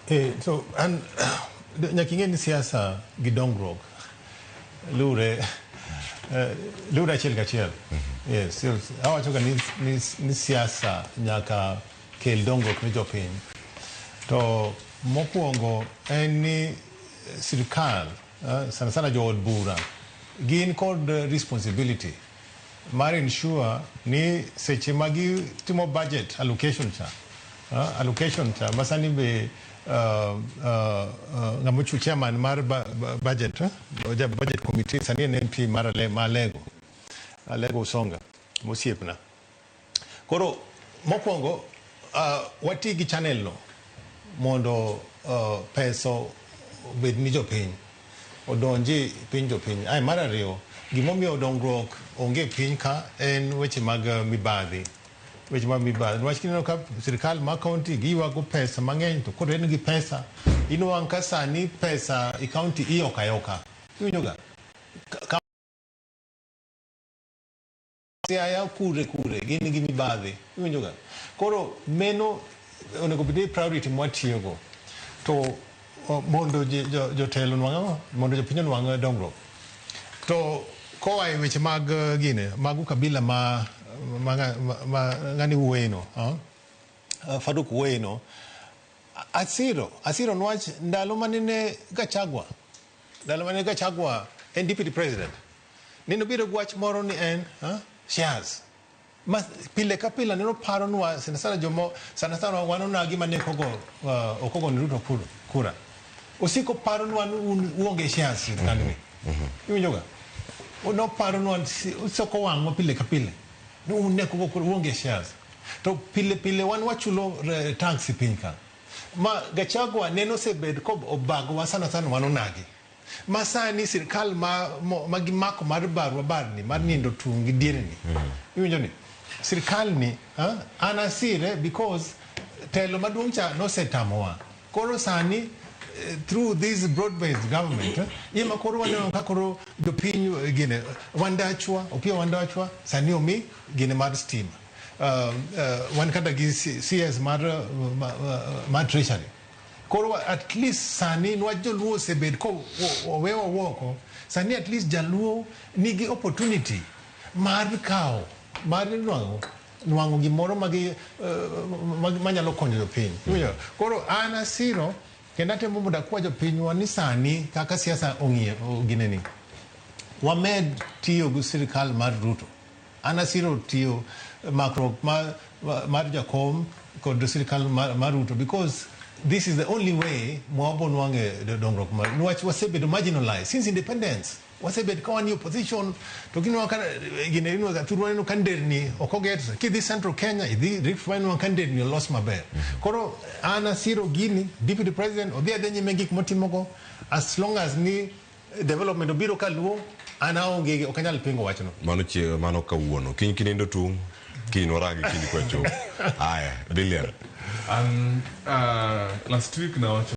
So an nyaka ing'e ni siasa gi dongruok luwre luwre achiel kachiel. Yes, awacho ga ni siasa nyaka kel dongruok ne jopiny. To mokwongo en ni sirikal, sana sana jood bura, gin kod responsibility mar ensure ni seche ma gitimo budget allocation cha, allocation cha masani be ng'ama ochung' chairman mar budget, budget committee sani en MP mar ma Alego, Alego Usonga mosiepna. Koro mokwongo wati gi channel no mondo pesa obed ni jopiny, odonji piny jopiny. Ae mar ariyo, gimomiyo dongruok onge e piny ka en weche mag mibadhi. Weche mag mibadhi. Niwach kineno ka sirikal ma county giywago pesa mang'eny, to koro en gi pesa. Inwang' ka sani pesa e county iyoko ayoka. Iwinjo ga? Siaya kure kure gin gi mibadhi. Iwinjo ga? Koro meno onego bed ni priority mwatiyogo. To mondo jotelo onwang' ang'o? Mondo jopiny onwang' dongruok. To koa e weche mag gine, mag ukabila ma ng'ani wuoye no, Faruk wuoye no, asiro niwach ndalo manene Gachagua, ndalo manene Gachagua en deputy president, neno biro gi wach moro ni en shares. Ma pile ka pile neno paronwa sana sana jomo sana sana wan onagi mane kogo ok ogo ne Ruto kura. Osiko paronwa ni un uonge shares sirkal ni. Iwinjo ga? Noparonwa osiko wang'wa pile ka pile ni un ne kogo kura uonge shares. To pile pile wan wachulo tax e piny ka. Ma Gachagua neno osebed ko obagowa sana sana wan onagi. Ma sani sirkal ma gimako mar barwa barni mar nindo tung' gi diere ni. Iwinjo ni? Sirkal ni an asire because telo maduong' cha nosetamowa. Koro sani through this broad based government ema koro waneno ka koro jopiny gine Wandachwa, Opiyo Wandachwa sani omi gine mar stima. Wan kata gi CS mar treasury. Koro at least sani nwach joluo osebed ko owewa woko, sani at least jaluo nigi opportunity mar kawo, mar nwang'o gimoro magi, manyalo konyo jopiny. Iwinjo? Koro an asiro kendo atemo mondo akwa jopinywa ni sani kaka siasa ong'iyo gineni, wamed tiyo gi sirikal mar Ruto. An asiro tiyo makruok mar Jakom kod sirikal mar Ruto because this is the only way mwabo nwang'e dongruok mar niwach wasebedo marginalized since independence. Wasebet ka wan e opposition to ginwa ka gine inwa ka thurwa ineno ka nderni ok oger. Kidhi Central Kenya, idhi Rift Valley, inwang'o ka nderni olos maber. Koro an asiro gini, deputy president odhi adhiya nyime gik motimogo as long as ni development obiro kaluo, an aonge, ok anyal pingo wachno. Mano chie, mano kawuono. Kiny kinindo tung', kiny waragi kiny kwachopo. Aya, Billion. An last week nawacho